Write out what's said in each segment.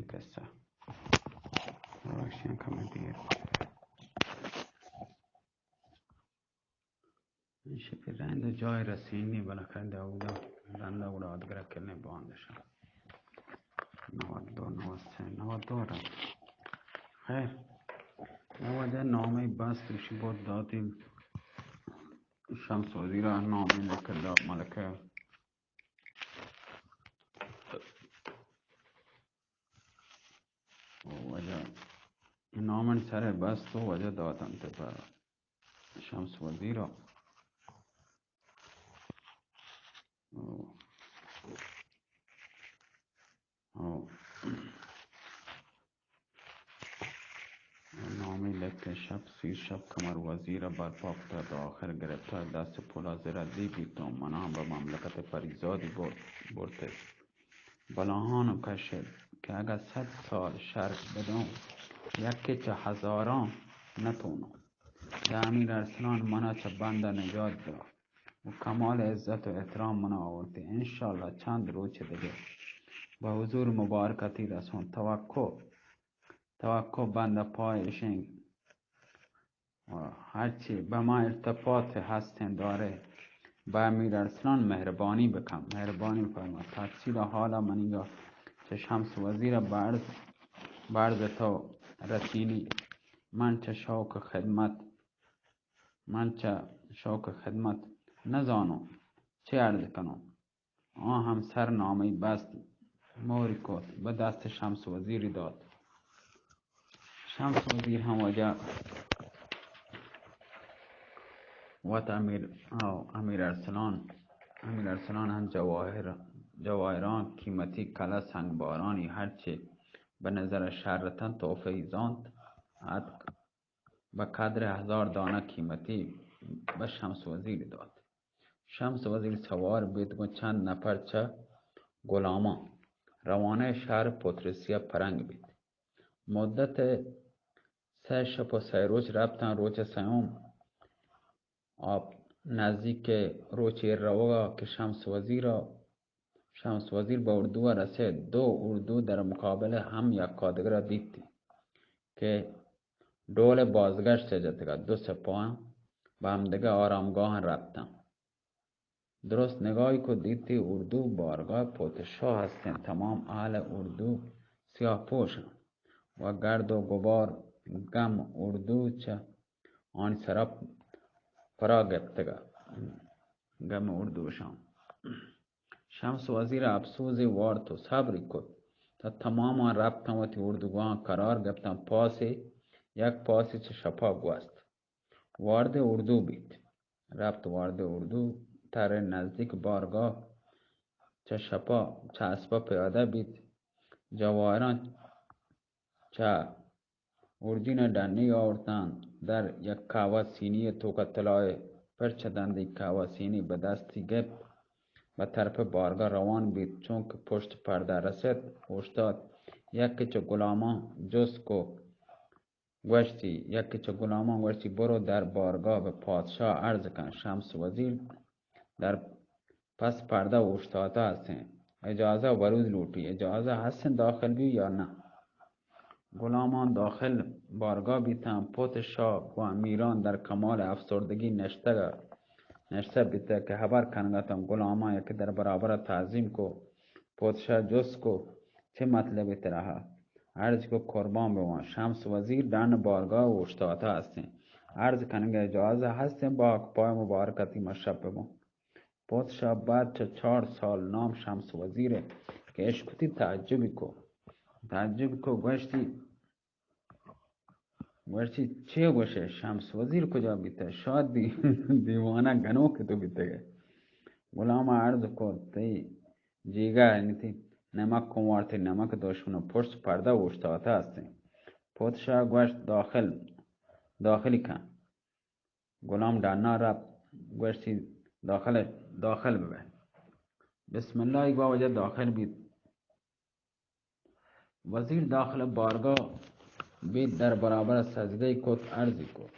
قصہ۔ روشن کم دیر۔ شپی رند جای رسینی، بالاخره داودا رند گڑا آدگرا کلیں باندشا۔ نود دو، نود سه، نود دو رند۔ خیر، نود نامه بست، شی بود داتی شمس وزیرا نامه لکه دا ملکه۔ واجہ نامن سر بست و واجہ داتن تے پر شمس وزیرا۔ او۔ او۔ نامی لکھ شپ، سیر شپ کمر وزیر برپا کتگ، آخر گرفتار دست پولا زرا دی بیت و منا بہ مملکت پریزادی برت، برتش۔ بلاہان و کشت کہ اگہ صد سال شر بداں، یکے چہ ہزاراں نتوناں۔ داں امیر ارسلان منا چہ بند ء نجات دات و کمال عزت و احترام منا آورتی۔ انشاءاللہ چند روچ دگہ بہ حضور مبارکتی رسون۔ توقع، توقع بند ء پائے اشیں و ہرچی بہ ما ارتباط ہستیں دارے، بہ امیر ارسلان مہربانی بکن، مہربانی فرما۔ تفصیل حالا منیگا چہ شمس وزیر برز، برز تو رسینی۔ من چہ شوق خدمت، من چہ شوق خدمت نزانوں چے عرض کنوں۔ آ ہم سر نامہ بست، موری کت، بہ دست شمس وزیری دات۔ شمس وزیر ہم واجہ وت امیر، آ، امیر ارسلان، امیر ارسلان ہم جواہر، جواہران قیمتی کلہ سنگ بارانی ہرچے بہ نظر شر اتنت تحفہ ای زانت اتک۔ بہ قدر ہزار دانہ قیمتی بہ شمس وزیر دات۔ شمس وزیر سوار بیت، گوں چند نفر چہ غلاماں روانہ شہر پطرسیہ پرنگ بیت۔ مدت سہ شپ و سہ روچ رپتاں۔ روچ سیوم آپ نزدیک روچ ایر روگا کہ شمس وزیر شمس وزیر بہ اردو ء رسیت۔ دو اردو در مقابل ہم یکادگر ء دیتی کہ ڈول بازگشت ء جتگ ات۔ دو سپاہاں بہ ہمدگہ آرامگاہاں رپتاں۔ درست نگاہی کو دیتی اردو بارگاہ پوتشاہ ہستیں۔ تمام اہل اردو سیاہ پوش انت و گرد و گبار گم اردو چہ آنی سرا پرا گپتگ ء گم اردوشاں۔ شمس وزیر ء اپسوزے وارت و صبری کت تا تماما رپتاں وتی اردوگاہاں قرار گپتاں۔ پاسے، یک پاسے چہ شپا گوست۔ وارد اردو بیت۔ رپت وارد اردو تر نزدیک بارگاہ چہ شپا چہ اسپا پیادہ بیت۔ جواہراں چہ اردین ء ڈنی آورتاں۔ در یک قہوہ سینی ء توکا طلائے پرچہ دندی قہوہ سینی بہ دستی گپت، بہ طرف بارگاہ روان بیت۔ چونکہ پشت پردہ رست، اوشتات۔ یکے چہ غلاماں جست کو گوشتی، یکے چہ غلاماں گوشتی، برو در بارگاہ بہ پادشاہ عرض کن، شمس وزیر در پس پردہ اوشتاتہ ہستیں، اجازہ ورود لوٹی، اجازہ ہستیں داخل بی یا نہ؟ غلامان داخل بارگاہ بیتاں۔ پت شاہ گوں امیران در کمال افسردگی نشتگ، نشتہ بیتہ کہ ہبر کنگ اتاں۔ غلامان یکے در برابر تعظیم کو۔ پت شاہ جست کو، چہ مطلب ترا؟ عرض کو، قربان بواں، شمس وزیر ڈن بارگاہ اوشتاتہ ہستیں، عرض کنگ اجازہ ہستیں؟ باک پای مبارکتی ما شپ بوں۔ پادشاہ بعد چہ چار سال نام شمس وزیر ء کہ اشکتی تعجبی کو۔ تعجب کو گوشتی، گوشتی، چے گوشے؟ شمس وزیر کجا بیتہ؟ شاید دی-، دیوانہ گنوک تو بیتگے۔ غلام عرض کو، تئی جیگا یعنی تئی نمک کن وارتی، نمک دشمن و پشت پردہ اوشتاتہ ہستیں۔ پادشاہ گوشت، داخل، داخلی کن۔ غلام ڈنا رپت، گوشتی، داخل، داخل ببئے۔ بسم اللہ گوا واجہ داخل بیت۔ وزیر داخل بارگاہ بیت، در برابر سجدہ کت، عرضی کت،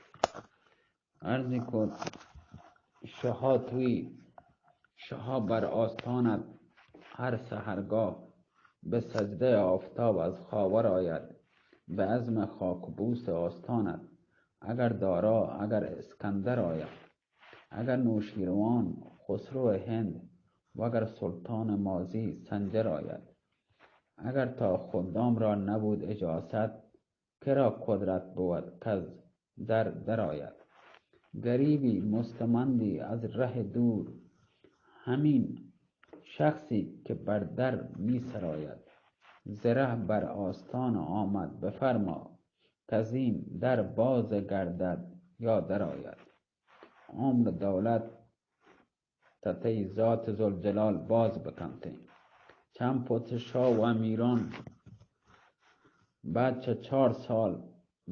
عرضی کت، شہا توی، شہا بر آستانت ہر سحرگاہ به سجدهٔ آفتاب از خاور آید، به عزم خاک‌بوس آستانت، اگر دارا، اگر اسکندر آید، اگر نوشیروان، خسرو هند، وگر سلطان ماضی سنجر آید، اگر تا خدام را نبود اجازت، کرا قدرت بود کز در درآید؟ غریبی مستمندی از ره دور، همین شخصی که بر در می سراید. ز ره بر آستان آمد، بفرما کز این در باز گردد یا درآید. عمر دولت تا تئی ذات ذوالجلال باز بکنتیں. چم پوت شاہ و امیران بعد چہ چار سال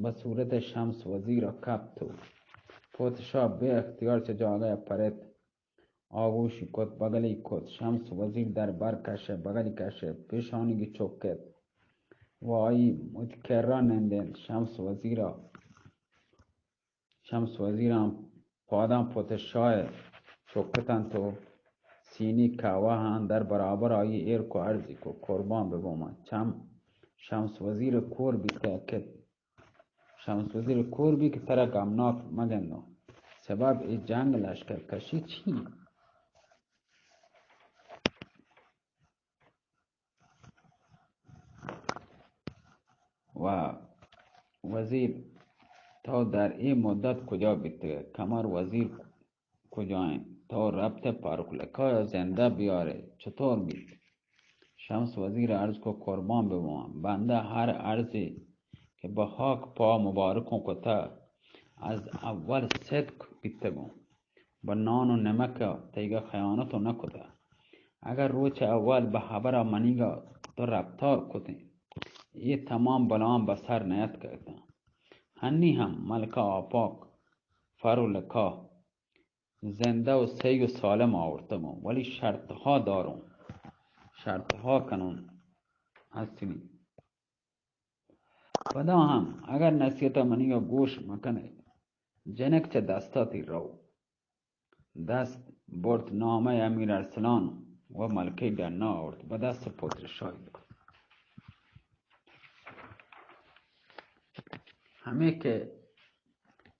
بہ صورت شمس وزیر ءَ کپت و پوت شاہ بے اختیار چہ جاگہ ءَ پرت، آغوشی کت، بغلی کت. شمس وزیر در بر کشے، بغلی کشے، پیشانی کی چکت و آئی متکرہ نندینت. شمس وزیر ءَ شمس وزیراں پاداں پوت شاہ ءَ چکتنت و سینی کہوہ آں در برابر آئی ایر کو، عرضی کو، قربان ببوماں. چم شمس وزیر کور بیت کہ شمس وزیر کور بی کہ ترا غمناک مگندوں، سبب اے جنگ لشکر کشی چی؟ و وزیر، تو در اے مدت کجا بیتگئے؟ کمر وزیر کجا انت؟ تو رپتئے پاروک لکایا زندہ بیارئے، چطور بیت؟ شمس وزیر عرض کو، قربان ببواں، بندہ ہر عرضے کہ بہ خاک پا مبارکوں کتہ، از اول صدق بیتگوں. بہ نان و نمک ءَ تئیگا خیانت و نہ کتہ. اگاں روچ اول بہ ہبرا منیگا تو رپتار کتیں، اے تمام بلاہاں بہ سر نیتکگتاں. ہنی ہم ملکہ آپاک فر و لکا زندہ و سہی و سالم آورتگوں، ولی شرطہا داروں، شرطہا کنوں ہستنی. پدا ہم اگر نصیحت منی گوش مکنے، جنک چہ دستا تی رو. دست برت نامہ امیر ارسلان و ملکہ ڈنا آورت، بہ دست پتر شاہی دات. ہمے کہ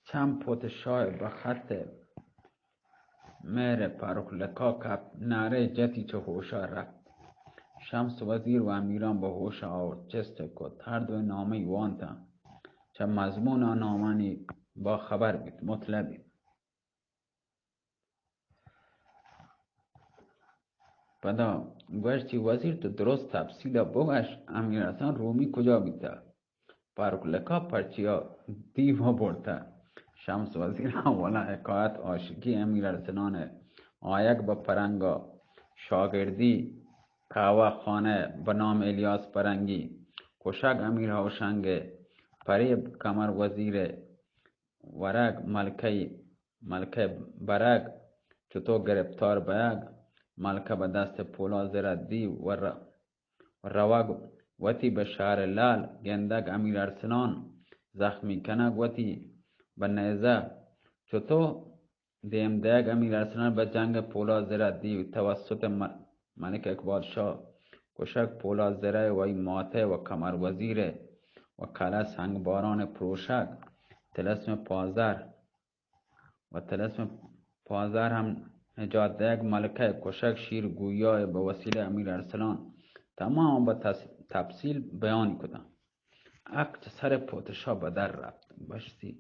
چم پوت شاہ بہ خط مہر پاروک لکا کپت، نعرہ جتی چہ ہوشا رپت. شمس وزیر و امیران بہ ہوشا آورت، چست کت، ہر دوئیں نامہ وانتاں. چہ مضمون آ نامانی با خبر بیت، مطلع بیت. پدا گوشتی، وزیر تو درست تفصیلا بگش، امیر حسن رومی کجا بیتا؟ پاروک لکا پرچیا دیوا برتا؟ شمس وزیر اولا حکایت عاشقی امیر ارسلان آیگ بہ پرنگا، شاگردی کاوہ خانہ بہ نام الیاس پرنگی، کشگ امیر ہوشنگ، پریب کمر وزیر، ورگ ملکہ، ملکہ برگ، چتو گرپتار بیگ، ملکہ بہ دست پولاد زرہ دی و ر-، روگ وتی بہ شہر لال گندگ، امیر ارسلان زخمی کنگ وتی بہ نیزہ، چتو دیم دئیگ، امیر ارسلان بہ جنگ پولاد زرہ دی توسط م-، ملک اقبال شاہ کشگ، پولاد زرہ و ای ماتہ و کمر وزیر و کلہ سنگ باران پروشگ، طلسم پازر و طلسم پازر ہم نجات دئیگ، ملکہ کشگ، شیر گویا بہ وسیلہ امیر ارسلان، تمام بہ تس-، تفصیل بیان کتاں. حق چہ سر پوتشا بہ در رپت. گوشتی،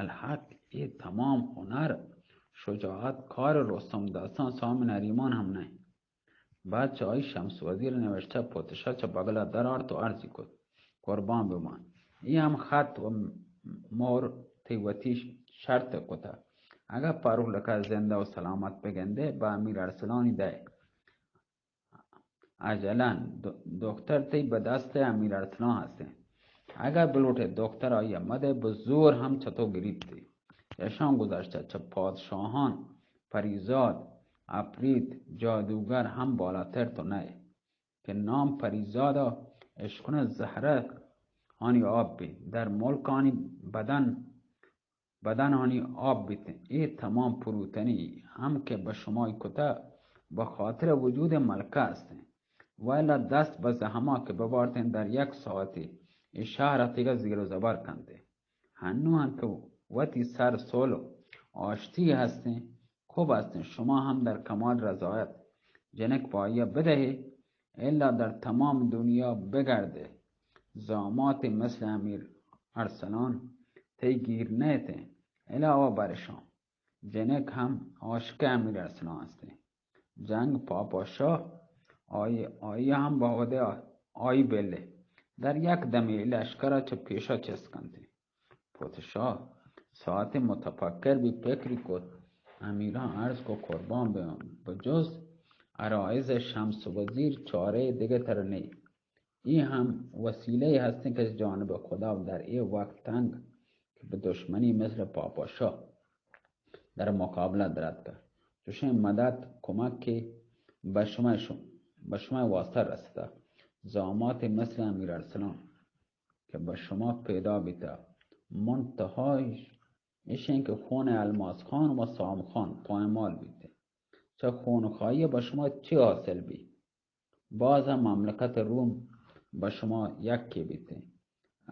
الحق اے تمام ہنر، شجاعت کار رستم دستان سام نریمان ہم نہ انت. بعد چہ آئی شمس وزیر نوشتہ پوتشا چہ بگلا در آرت و عرضی کت، قربان بمان، اے ہم خط و مہر تئی وتی شرط کتہ. اگاں پاروک لکا زندہ و سلامت بگندے، بہ امیر ارسلانی دئے. اجلاً دو-، دختر تئی بہ دست امیر ارسلان ہستیں. اگر بلوٹے دختر آئی ء مدے، بہ زور ہم چہ تو گریت. چہ اشاں گذشتہ چہ پادشاہان پریزاد، اپریت، جادوگر ہم بالاتر تو نئے کہ نام پریزاد ء اشکنہ زہرک آنی آپ بیت. در ملک آنی بدن بدن آنی آپ بیت انت. اے تمام پروتنی ہم کہ بہ شمائی کتہ، بہ خاطر وجود ملکہ است انت. ویلا دست بہ زہما کہ ببارتیں در یک ساعتی اے شہر ءَ تیگا زیر و زبر کنتیں۔ ہنو ہم کہ وتی سر سول و آشتی ہستیں، خوب ہستیں، شما ہم در کمال رضایت۔ جنک پہ آئی ءَ بدہے، الا در تمام دنیا بگردے، زاماتے مثل امیر ارسلان تئی گیر نئیتیں، علاوہ برشان۔ جنک ہم عاشق امیر ارسلان ہستیں۔ جنگ پاپا شاہ آئی، آئی ہم بہ وھدے آئی بلے در یک دمے لشکر ءَ چہ پیشا چست کنتیں۔ پوت شاہ ساعتے متفکر بی، پکری کت، امیراں عرض کو قربان بیاں، بجز عرائض شمس وزیر چارہ دگہ تر نی۔ اے ہم وسیلہ ہستیں کہ جانب خدا در اے وقت تنگ کہ بہ دشمنی مثل پاپا شاہ در مقابلہ دراتکہ، چوشیں مدد کمک کہ بہ شمئے شم-، بہ شمئے واسطہ رستہ۔ زاماتے مثل امیر ارسلان کہ بہ شما پیدا بیتہ، منتہا ایش، ایشیں کہ خون الماس خان و سام خان پائمال بیتہ۔ چہ خونخواہی بہ شما چی حاصل بی؟ باز ہم مملکت روم بہ شما یکے بیتیں۔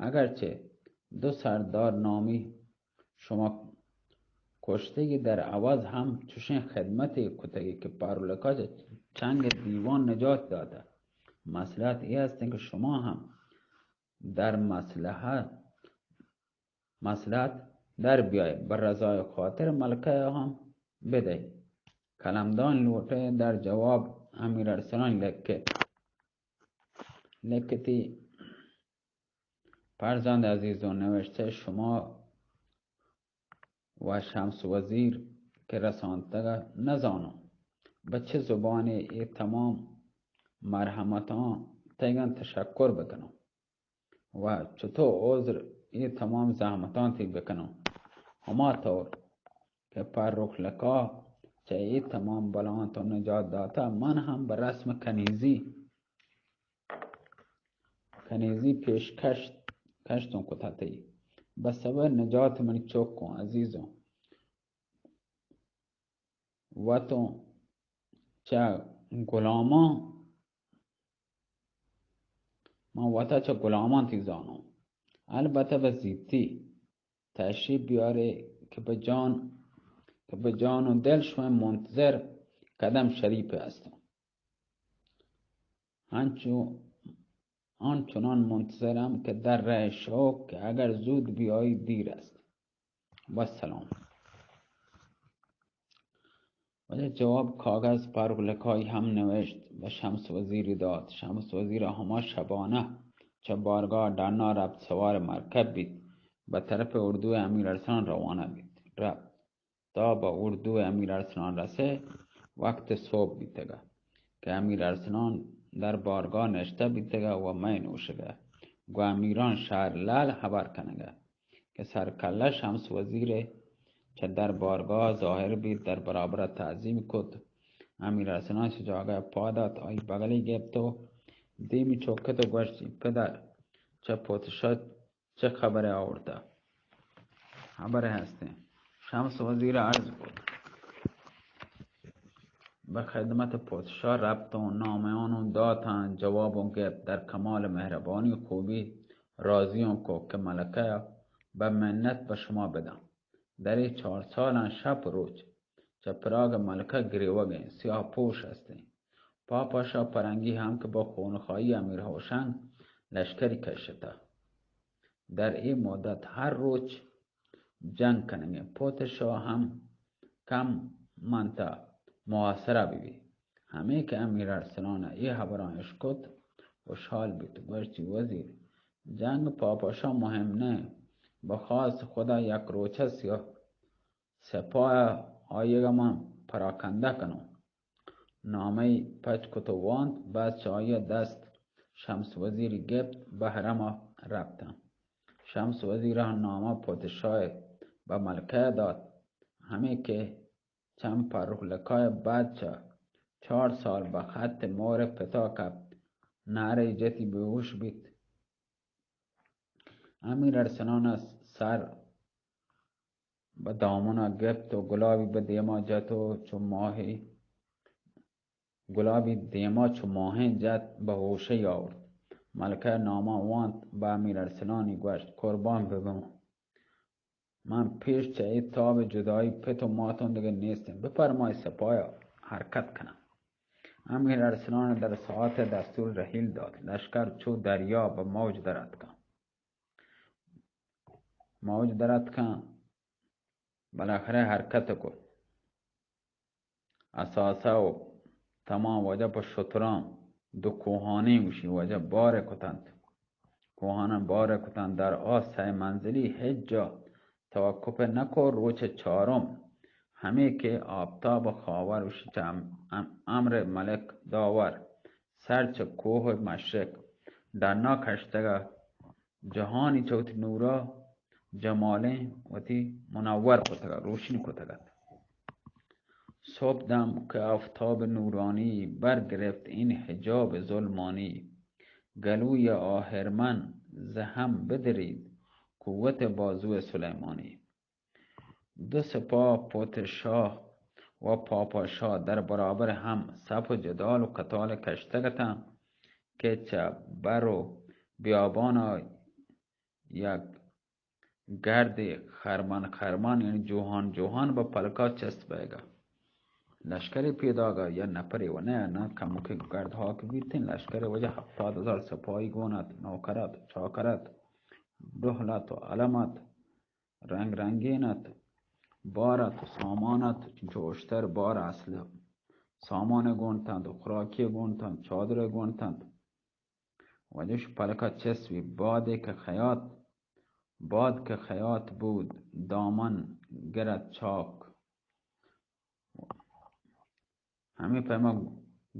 اگرچہ دو سردار نامی شما کشتگی، در عوض ہم چوشیں خدمتے کتگی کہ پارولکا چہ چنگ دیوان نجات داتہ۔ مصلحت اے ہستیں کہ شما ہم در مصلحت مصلحت در بیائے، بہ رضای خاطر ملکہ ءَ ہم بدئے۔ قلمدان لوٹئے، در جواب امیر ارسلان لکھت، لکھتی، فرزند عزیزوں، نوشتہ شما و شمس وزیر کہ رسانتگ ءَ نزانوں بہ چہ زبانے اے تمام مرحمتاں تئیگاں تشکر بکنوں۔ و چتو عذر اے تمام زحمتاں تئی بکنوں؟ ہما طور کہ فرخ لقا چہ اے تمام بلاہاں تو نجات داتہ، من ہم بہ رسم کنیزی، کنیزی پیشکش کشتوں کتہ تئی۔ بہ سبب نجات منی چکوں عزیزوں، وتوں چہ غلاماں، من وتا چہ غلاماں تئی زانوں۔ البتہ بہ زیتی تشریف بیارے کہ بہ جان، کہ بہ جان و دل شمئے منتظر قدم شریف ہستوں۔ انچو آنچنان منتظرم کہ در رہ شوق کہ اگر زود بیایید دیر است۔ والسلام۔ ولی جواب کاغذ فرخ لقای ہم نوشت و شمس وزیری دات۔ شمس وزیر ہما شبانہ چہ بارگاہ ڈنا رپت، سوار مرکب بیت، بہ طرف اردو امیر ارسلان روانہ بیت۔ رپت۔ تا بہ اردو امیر ارسلان رسے، وقت صبح بیتگا کہ امیر ارسلان در بارگاہ نشتہ بیتگا و مئے نوشگا، گو امیران شہر لعل خبر کنگا کہ سرکلہ شمس وزیر چہ در بارگاہ ظاہر بیت، در برابر تعظیم کت۔ امیر ارسلان چہ جاگہ پا دات، آئی بغلی گپت و دیمی چکت و گوشت، پدر، چہ پوتشا چہ خبرے آورتہ؟ خبرے ہستیں۔ شمس وزیر عرض کت، بہ خدمت پوتشا رپتوں، نامہانوں داتاں، جوابوں گپت، در کمال مہربانی خوبی راضیوں کو کہ ملکہ بہ منت بہ شما بداں۔ در اے چار سالاں شپ روچ چہ پراگ ملکہ گریوگیں سیاہ پوش ہستیں۔ پاپا شاہ پرنگی ہم کہ بہ خونخواہی امیر ہوشنگ لشکری کشتہ۔ در اے مدت ہر روچ جنگ کنگیں۔ پوت شاہ ہم کم منتہ محاصرہ بہ بی۔ ہمے کہ امیر ارسلان اے ہبراں اشکت، خوشحال بیت، گوشتی، وزیر، جنگ پاپا شاہ مہم نہ، بخواست خدا یک روچہ سیاہ سپاہ آئیگا من پراکندہ کنوں۔ نامہ ای پچ کت و وانت، بعد چہ آئی دست شمس وزیری گپت، بہ حرم ء رپتاں۔ شمس وزیر ء نامہ پوتشاہ ء بہ ملکہ ء دات، ہمے کہ چم فرخ لقا ء بعد چہ چار سال بہ خط مور ء پتا کپت، نعرہ ای جتی بے ہوش بیت۔ امیر ارسلان ء سر بہ دامن ء گپت و گلابی بہ دیما جت و چو ماہی گلابی دیما چو ماہیں جت، بہ ہوشی آورت۔ ملکہ ناما وانت، بہ امیر ارسلانی گوشت: قربان ببوں، من پیش چہ اے تاب جدائی پت و ماتون دگہ نیستیں۔ بفرمائے سپایا، حرکت کناں۔ امیر ارسلان در ساعت دستور رحیل دات۔ لشکر چو دریا بہ موج در اتکاں۔ موج در اتکاں، بالاخرہ حرکت کو۔ اثاثہ و تمام واجہ پہ شتراں دو کوہانیں گوشی واجہ بار کتنت۔ کوہاناں بار کتنت، در آ سئے منزلی ہچ جا توقف نہ کو۔ روچ چارم ہمے کہ آفتاب خاور گوشی چہ ام-، ام-، امر ملک داور سر چہ کوہ مشرق ڈنا کشتگا جہانی چہ وتی نورا جمالیں وتی منور کتگ ات، روشنی کتگ ات۔ صبح دم کہ آفتاب نورانی برگرفت این حجاب ظلمانی، گلوی آهرمن ز هم بدرید قوت بازو سلیمانی۔ دو سپاہ پوت شاہ و پاپا شاہ در برابر ہم صف و جدال و قتال کشتگ اتاں کہ چہ بر و بیابانا یک گردے خرمن خرمن، یعنی جوہان جوہان بہ پلکا چست بئیگا۔ لشکرے پیداگا یا نپرے و نہ، نہ کمکے گرد ہاک بیتیں۔ لشکرے واجہ ہپتاد ہزار سپاہی گون ات، نوکر ات، چاکر ات، ڈہل ات و علم ات، رنگ رنگین ات، بار ات، سامان ات، چنچو اشتر بار اصل سامان گون تنت و خوراکی گون تنت، چادر گون تنت۔ واجہ پلکا چست بی، بادے کہ خیاط، باد کہ خیاط بود، دامن گرت چاک۔ ہمے پیما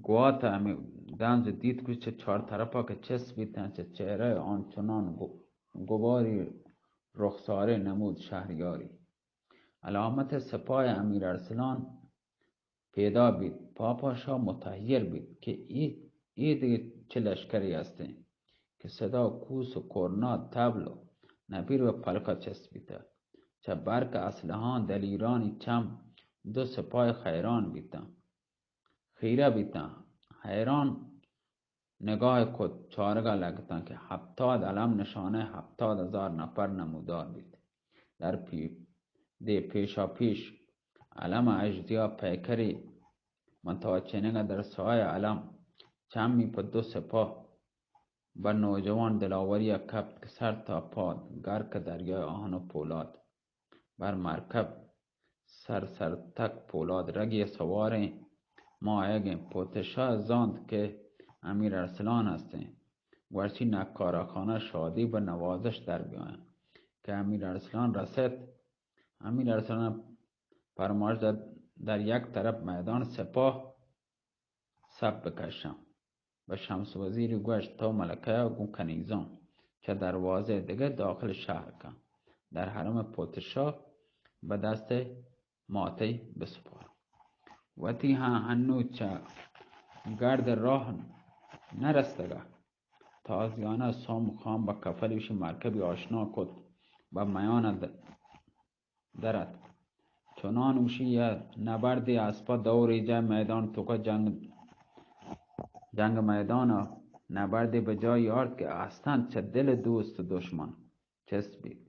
گوات ہمے دنز دیت کہ چہ چار طرفا کہ چست بیتن، چہ چہرہ آن چنان گو-، گباری رخسارے نمود شہریاری۔ علامت سپاہ امیر ارسلان پیدا بیت۔ پاپا شاہ متحیر بیت کہ اے، اے دگہ چہ لشکرے ہستیں کہ صدا و کوس و کرنا، طبل و نبیر و پلکا چست بیتہ۔ چہ برق اسلحاں دلیرانی چم دو سپاہ خیران بیتاں، خیرہ بیتاں۔ حیران نگاہ کت، چارگا لگتاں کہ ہپتاد علم نشانہ ہپتاد ہزار نفر نمودار بیت۔ در پی-، دے پیشا پیش علم اژدیا پیکری من تا چنگا در سایہ علم چمی پہ دو سپاہ بہ نوجوان دلاوریا کپت کہ سر تا پاد گرک دریائے آہن و پولاد۔ بر مرکب سر سر تک پولاد رگی سواریں ما آیگیں۔ پوتشاہ زانت کہ امیر ارسلان ہستیں، گوشتی نقارہ خانہ شادی بہ نوازش در بیاین کہ امیر ارسلان رست۔ امیر ارسلان پرماش در، در یک طرف میدان سپاہ سپ بکشاں۔ بہ شمس وزیری گوشت، تو ملکہ ء گوں کنیزاں چہ دروازہ دگہ داخل شہر کن، در حرم پوتشاہ بہ دست ماتئی بسپار۔ وتی ہاں ہنو چہ گرد راہ نہ رستگا۔ تازیانہ سوم خان بہ کفل وشی مرکبی آشنا کت، بہ میان د-، در اتک۔ چنان اوشی ء نبردے اسپا دور ایجا میدان توکا جنگ، جنگ میدان ء نبردے بہ جائی آرت کہ استنت چہ دل دوست و دشمن چست بیت۔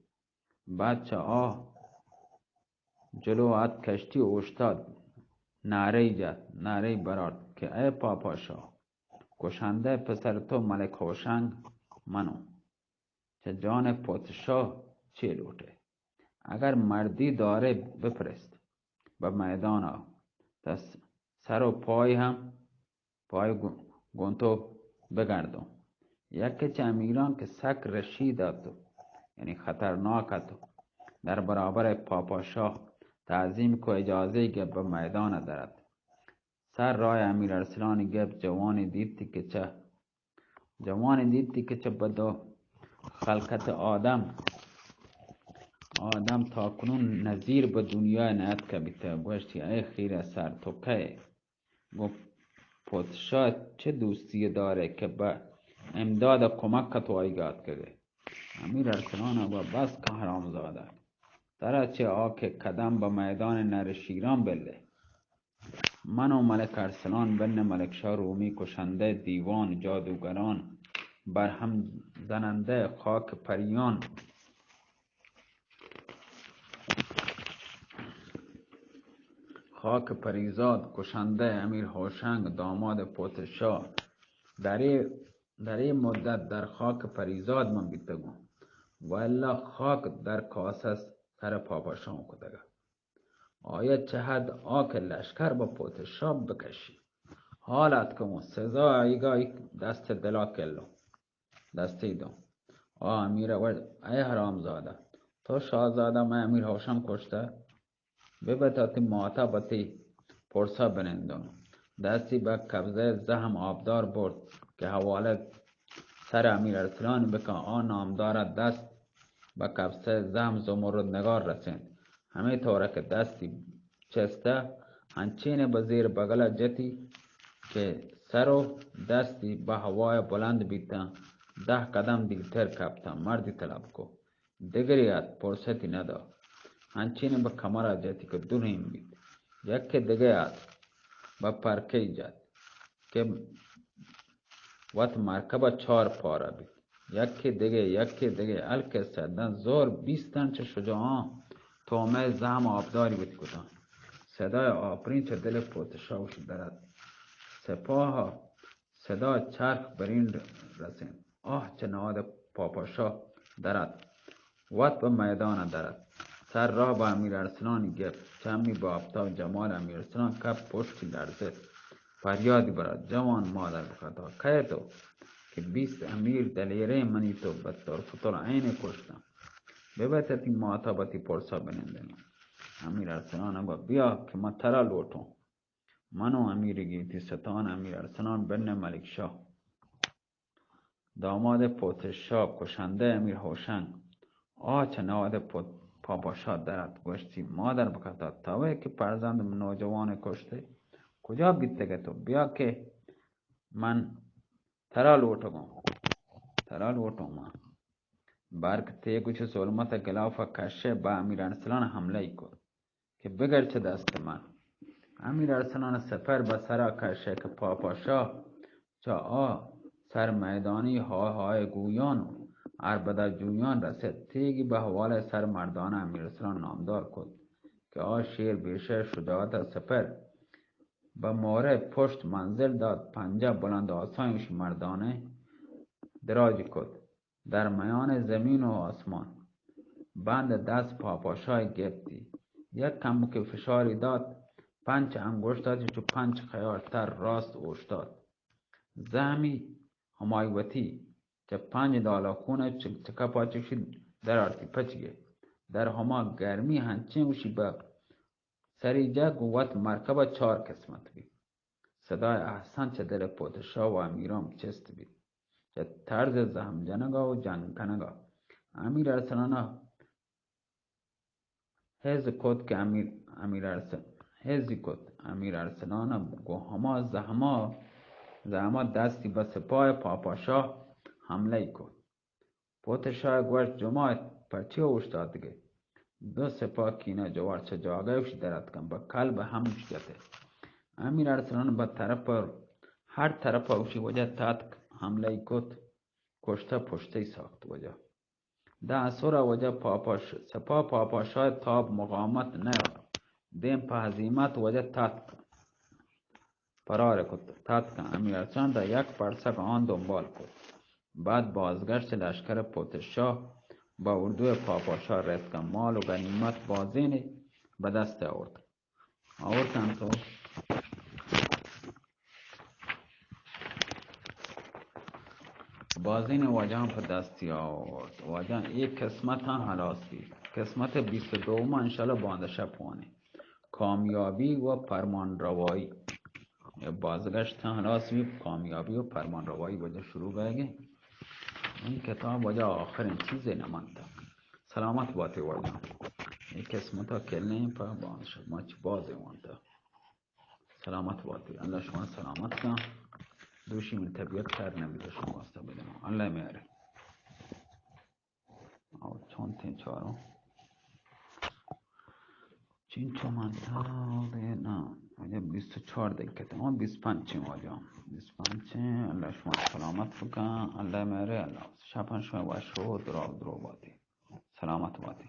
بعد چہ آ جلو ات کشتی اوشتات، نعرہ جت، نعرہ برارت کہ اے پاپا شاہ، کشندہ پسر تو ملک ہوشنگ منو۔ چہ جان پادشاہ چے لوٹئے؟ اگر مردی دارئے بپرست۔ بہ میدان آ، تا س-، سر و پای ہم، پای گو-، گون تو بگردون۔ یکے چہ امیران کہ سک رشید ات، یعنی خطرناک ات، در برابر پاپا شاہ تعظیم کو، اجازہ گپت، بہ میدان درات۔ سر رای امیر ارسلانی گپت، جوانی دیتی کہ چہ جوانی دیتی کہ چہ بدو خلقت آدم، آدم تا کنون نظیر بہ دنیا نیاتکہ بیتہ۔ گوشتی، اے خیرہ سر، تو کئے؟ گو پادشاہ چہ دوستی دارئے کہ بہ امداد کمک تو آئی آتکگئے؟ امیر ارسلان گو بس کن حرام زادہ، ترا چہ آ کہ قدم بہ میدان نر شیران بلے۔ من و ملک ارسلان بن ملک شاه رومی، کشندهٔ دیوان جادوگران، برهم زنندهٔ خاک پریان، خاک پریزاد، کشندهٔ امیر هوشنگ، داماد پوتشاه، در ای، در ای مدت در خاک پریزاد من بیتگم و الا خاک در کاسه سر پاپاشان کتگ. آیا چه حد آ که لشکر با پوتشاه بکشی. حال اتکم و سزا ایگا دست دلا کلو. دستی دو. آ امیر ور، اے حرام زادہ، تو شاہزادہ میں امیر ہوشم کشتہ، ببت تی ماتا بتی پرسا بنندن. دستی بہ قبضہ زہم آبدار برد کہ حوالہ سر امیر ارسلان بکن. آ نامدار دست بہ قبضہ زہم زمرد نگار رسند. ہمے طور کہ دستی چستہ ہنچین بہ زیر بگل جتی کہ سر و دستی بہ ہوای بلند بیتاں، دہ قدم دیرتر کپتاں، مردی طلب کو. دگرے ات، پرستی ندا. ہنچین بہ کمرا جتی کہ دو نیم بیت. یکے دگہ ات، بہ پرکئی جت کہ وت مرکب چار پارہ بیت. یکے دگہ، یکے دگہ، القصہ دن زور بیستن چہ شجاعان تومہ زہم آبداری وتی کتاں. صدای آپرین چہ دل پوتشاوش درد. سپاہ صدا چرخ برین رسین. آہ چہ ناد پاپاشا درد. وت بہ میدان درد. سر راہ بہ امیر ارسلانی گپت. چمی بہ آفتاب جمال امیر ارسلان کپ پشتی لرزت. پریادی برات، جوان مادر بخطا کئے تو کہ بیست امیر دلیریں منی تو بہ طرف طلعین کشتاں. ببت تی ماتا بتی پرسا بنندنی. امیر ارسلان گو بیا کہ من ترا لوٹوں. من و امیر گیتی ستان امیر ارسلان بن ملک شاہ، داماد پوتش شاہ، کشندہ امیر ہوشنگ، آ چہ نواد پوت-، پاپا شاہ درات گوشتی، مادر بکتا، توے کہ پرزند نوجوان کشتے، کجا بیتگے تو؟ بیا کہ من ترا لوٹگوں، ترا لوٹوں من. برک تیگ چہ ظلمت گلاف کشے با امیر ارسلان حملہ ای کت کہ بگر چہ دست من. امیر ارسلان سپر بہ سرا کشے کہ پاپا شاہ چہ آ سر میدانی ہائے ہائے گویان و اربدہ جویان رسد. تیگی بہ حوالہ سر مردانہ امیر ارسلان نامدار کت کہ آ شیر بیشہ شجاعت سپر بہ مورے پشت منزل دات، پنجہ بلند آسایش مردانہ دراج کت. در میان زمین و آسمان بند دست پاپاشای گپتی. یک کمک فشاری دات، پنچ انگشتاتی چو پنچ خیار تر راست اوشتات. زہمی ہمائی وتی چہ پنج دالا خون چ-، چکپا چکشی در آرتی پچ گئے. در ہما گرمی ہنچیں گوشی بہ سری جا گوں وت مرکب چار قسمت بیت. صدای احسن چہ دل پوتشا و امیران چست بیت. چہ طرز زہم جنگا و جنگ کنگا امیر ارسلانا حز کت کہ امیر، امیر ارسل-، حزی کت. امیر ارسلانا گوں ہما زہما، زہما دستی بہ سپاہ پاپاشا حملہ ای کت. پوتشاہ گوشت، جماعت پرچے اوشتاتگے؟ دو سپاہ کینہ جوار چہ جاگہ اوشی دراتکن، بہ قلب ہمش جتے. امیر ارسلان بہ طرف، ہر طرف اوشی وجہ تاتک، حملہ ای کت، کشتہ پشتی ساخت وجہ. دہ اسورا وجہ پاپاش-، سپاہ پاپاشاہ تاب مقامت نیار، دیم پہ ہزیمت وجہ تاتک. پرار کت، تاتکاں. امیر ارسلان را یک پرسگ آن دنبال کت. بعد بازگشت لشکر پوتشاہ با اردو پاپاشاہ رتکاں. مال و غنیمت بازینے بہ دست آورت. آورتاں تو بازین واجہاں پہ دستی آورت. واجہاں اے قسمت ہم ہلاس بیت. قسمت بیست و دوم انشاءاللہ باندہ شپ وانیں. کامیابی و پرمان روائی. یا بازگشت ہلاس بی، کامیابی و پرمان روائی وجہ شروع بہ گئے. این کتاب وجہ آخرین چیزے نہ منتا. سلامت باتے واجہ. اے قسمتا کلیں پہ بانش مچ بازے وانتا. سلامت باتے. اللہ شما سلامت کن. دوشی من طبیعت خیر نبی، شما واسطہ بدنو. اللہ میارے. اور چون تین چاروں. چینچو من تا دے نا. واجہ بیست و چار دقیقہ تے، ہاں، بیست و پنچ ایں واجہ، بیست و پنچ ایں۔ اللہ شما سلامت بکن، اللہ مہرے، اللہ شپاں شما وش رو، درو درو باتی، سلامت باتی۔